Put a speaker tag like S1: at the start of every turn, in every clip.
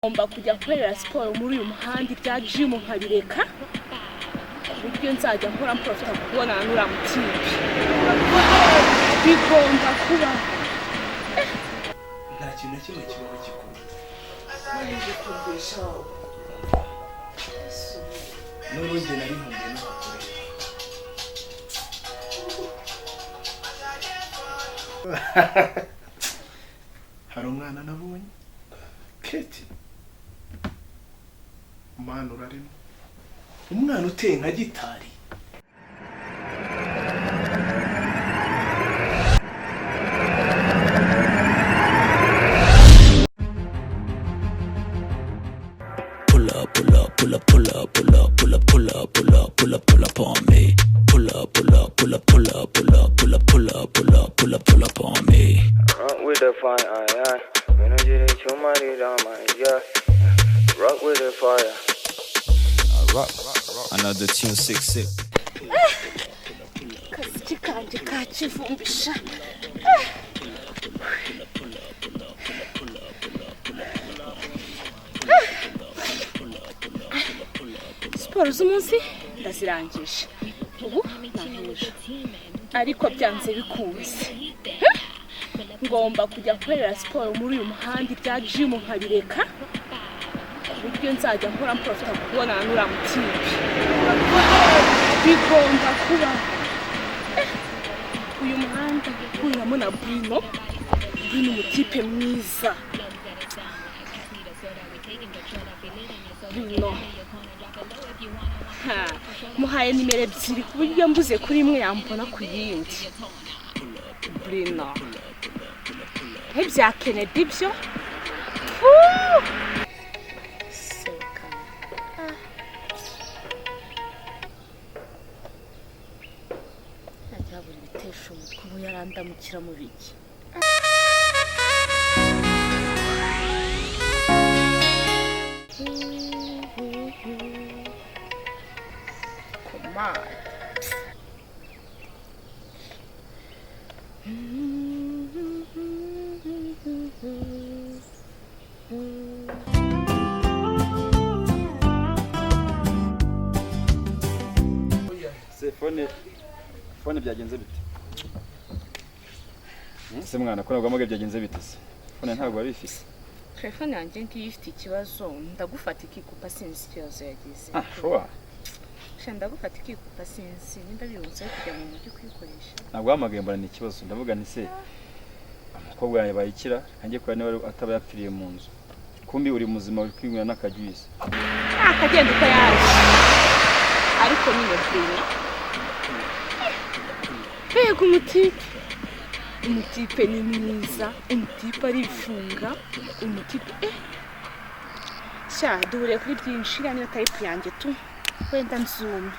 S1: Ngomba kujya gukorera siporo muri uyu muhanda, ibya gym nkabireka, ku buryo nzajya nkora mprofita kubonana n'uriya mutipe. Bigomba kubaho.
S2: Nta kintu na kimwe kibaho gikuru.
S1: Kumvisha.
S2: N'ubu njye nari nkumbuye n'abagore. Hari umwana nabonye, Keti. Umwana urarimo, umwana uteye nka gitari.
S3: Pull up, pull up, pull up, pull up, pull up, pull up, pull up, pull up, pull up, pull up on me. Pull up, pull up, pull up, pull up, pull up, pull up, pull up, pull up, pull up, pull up on me.
S4: Rock with the fire, yeah. We don't get it, you mighty down, my yeah. Rock with the fire.
S5: Another tune 6 6.
S1: Akaziki kanjye kakivumbisha. Siporo z'umunsi ndazirangije, ubu nahuje, ariko byanze bikunze ngomba kujya gukorera siporo muri uyu muhanda, ibya gym nkabireka, ku buryo nzajya nkora mprofita kubonana n'uriya mutipe. Bigomba kubaho. Uyu muhanda uhuriramo na Bruno. Bruno, umutipe mwiza. Bruno, ha, muhaye nimero ebyiri ku buryo mbuze kuri imwe yambona ku yindi. Bruno, nk'ibya Kennedy byo. Fuuu! Seka. Yajya buri bitesha umutwe, ubu yarandamukira mu biki? Komande.
S6: Se phone byagenze bite se mwana? Ko ntabwo wahamagaye, byagenze bite se? Phone ntabwo wari ifise?
S1: Telefone yanjye ngiyi ifite ikibazo, ndagufata ikikupa, sinzi ikibazo yagize.
S6: Ah, sure?
S1: Sha, ndagufata ikikupa, sinzi nimba bihutse kujya mu mujyi kuyikoresha.
S6: Ntabwo wahamagaye, mbona ni ikibazo, ndavuga nti: "Se umukobwa yanjye bayikira kanjye kureba niba ataba yapfiriye mu nzu?" Kumbi uri muzima, uri kwinywera n'akajuice.
S1: Akagenda uko yaje, ariko nyine Bruno, mbega umutipe! Umutipe ni mwiza, umutipe arifunga, umutipe sha, duhuriye kuri byinshi. Iriya niyo type yanjye tu. Wenda nzume.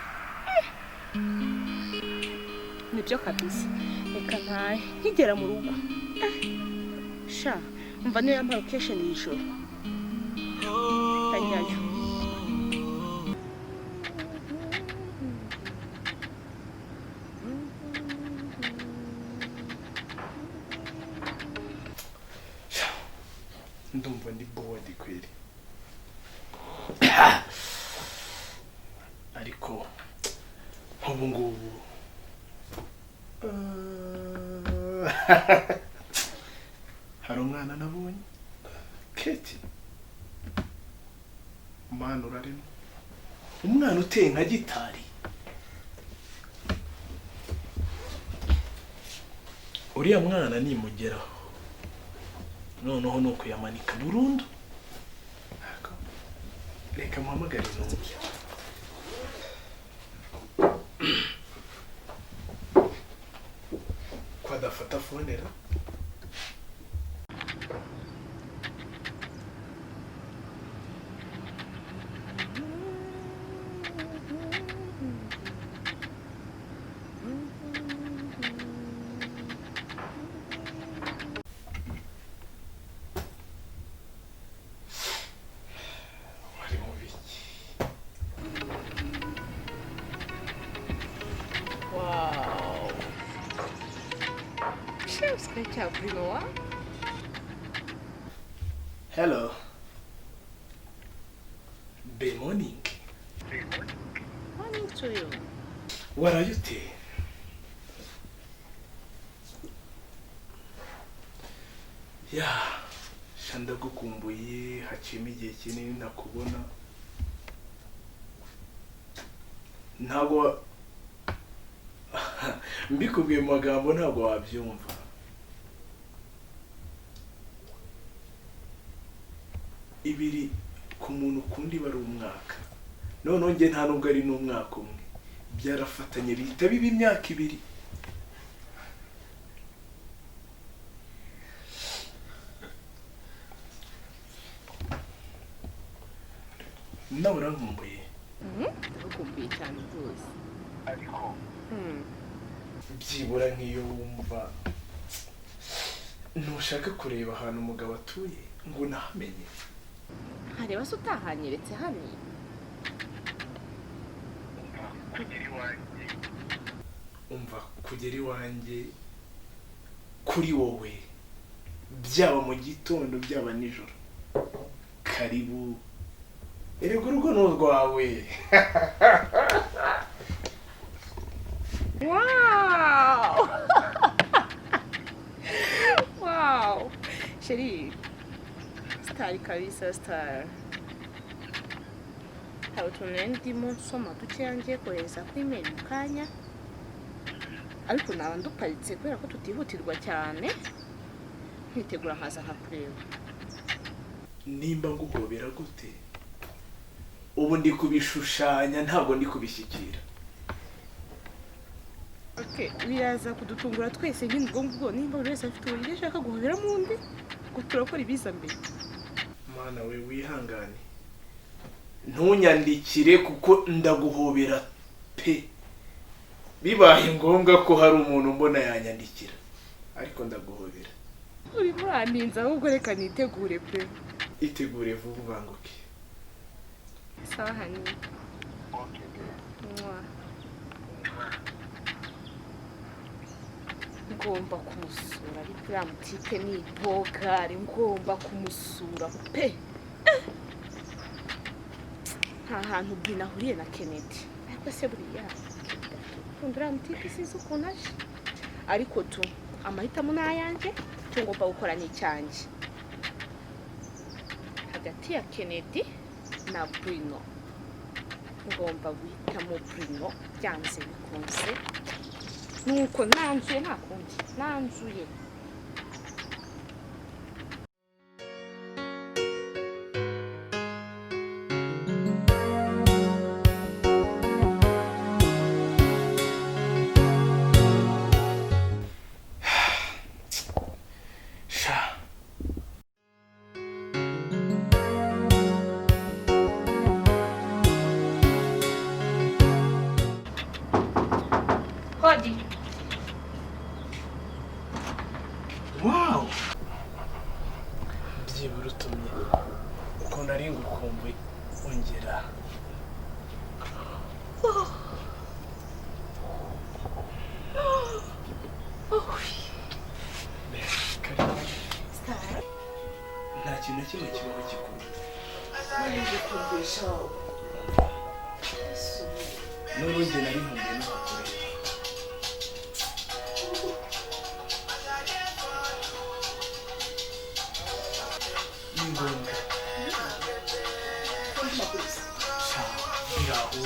S1: Nibyo kabisa, reka ntahe nkigera mu rugo. Sha, umva, niyo yampa location ijoro ndajyayo.
S2: Ndumva ndi bored kweri, ariko nk'ubu ngubu hari umwana nabonye, Keti. Umwana urarimo, umwana uteye nka gitari. Uriya mwana nimugeraho noneho ni ukuyamanika burundu. Reka muhamagare numve ko adafata phone ra. Wari mu biki?
S1: Wow. Cya Bruno wa.
S2: Hello. Be morning.
S1: Morning to you.
S2: Waraye ute? Ya, sha ndagukumbuye, haciyemo igihe kinini ntakubona. Ntabwo mbikubwiye mu magambo, ntabwo wabyumva. Ibiri ku muntu ukundi bari umwaka, noneho njye nta nubwo ari n'umwaka umwe, byarafatanye bihita biba imyaka ibiri. Nawe urankumbuye?
S1: Ndagukumbuye cyane rwose.
S2: Ariko byibura nk'iyo wumva ntushaka kureba ahantu umugabo atuye ngo unahamenye.
S1: Ntareba se utahanyeretse hano?
S2: Umva, kugera iwanjye kuri wowe, byaba mu gitondo byaba nijoro, karibu. Erega urugo ni urwawe.
S1: Wow! Wow! Chérie, star kabisa, star. Hari utuntu nari ndimo nsoma dukeya ngiye kohereza kuri mail mu kanya, ariko naba nduparitse kubera ko tutihutirwa cyane, nkitegura nkaza nkakureba.
S2: Nimba nguhobera gute? Ubu ndi kubishushanya, ntabwo ndi kubishyikira.
S1: Okay, biraza kudutungura twese nyine ubwo ngubwo, nimba buri wese afite uburyo ashaka guhoberamo undi, ngo turakora ibiza mbere.
S2: Mana we, wihangane, ntunyandikire kuko ndaguhobera pe. Bibaye ngombwa ko hari umuntu mbona yanyandikira, ariko ndaguhobera.
S1: Urimo uraninza, ahubwo reka nitegure pe.
S2: Itegure vuba ubanguke.
S1: Sawa hani. Mwah. Ngomba kumusura, ariko uriya mutipe ni ibogari, ngomba kumusura pe. Nta hantu Brina ahuriye na Kennedy. Ariko se buriya ukunda uriya mutipe, sinzi ukuntu aje. Ariko tu amahitamo ni ayanjye, icyo ngomba gukora ni icyanjye. Hagati ya Kennedy na Bruno, ngomba guhitamo Bruno byanze bikunze. Nuko nanzuye, nta kundi nanzuye.
S2: Sha,
S1: Hodi.
S2: Wow! Byibura utumye ukuntu ari ngukumbuye ongera. Karibu.
S1: Star.
S2: Nta kintu na kimwe kibaho gikunda.
S1: Ngukumbisha.
S2: N'ubu njye nari nkumbuye no kukureba. Ni ngombwa. Sha, biraho.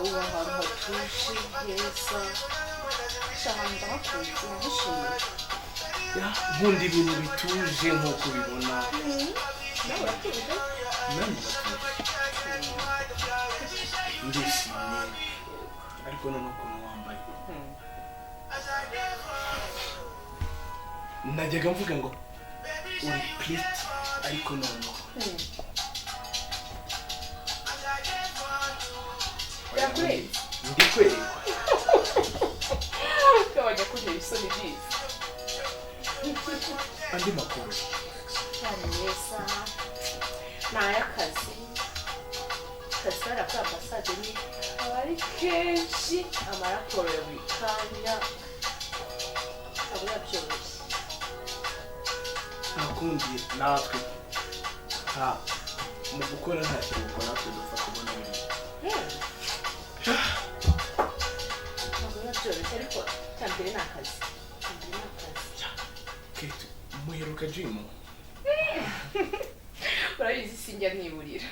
S1: Ubu ahantu hatuje heza. Sha, ahantu ndahakunze, ndahishimiye.
S2: Ya, nkunda ibintu bituje nk'uko ubibona.
S1: Nawe uratuje?
S2: Nanjye ndatuje. Ndishimye. Ariko noneho ukuntu wambaye. Najyaga mvuga ngo uri pretty, ariko noneho
S1: Birakurenze.
S2: Ndi kwerekwa.
S1: Gabanya kuntera isoni byiza.
S2: Andi makuru?
S1: Ni meza. Ni ay'akazi. Akazi kariya kuri ambasade ni aba ari kenshi, amaraporo ya buri kanya aba yabyoroshye.
S2: Nta kundi natwe nta Mu gukora nta kiruhuko natwe dupfa kubona biriya.
S1: Ntabwo biba byoroshye, ariko icya mbere ni akazi. Icya mbere ni akazi.
S2: Kate, muheruka jimu?
S1: Urabizi, sinjya niburira.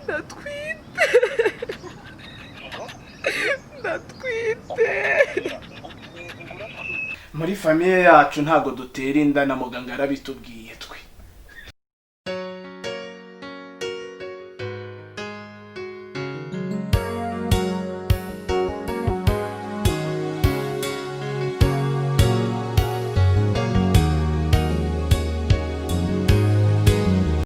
S1: Ndatwite, ndatwite.
S2: Muri famille yacu ntago dutera inda, na muganga yarabitubwiye.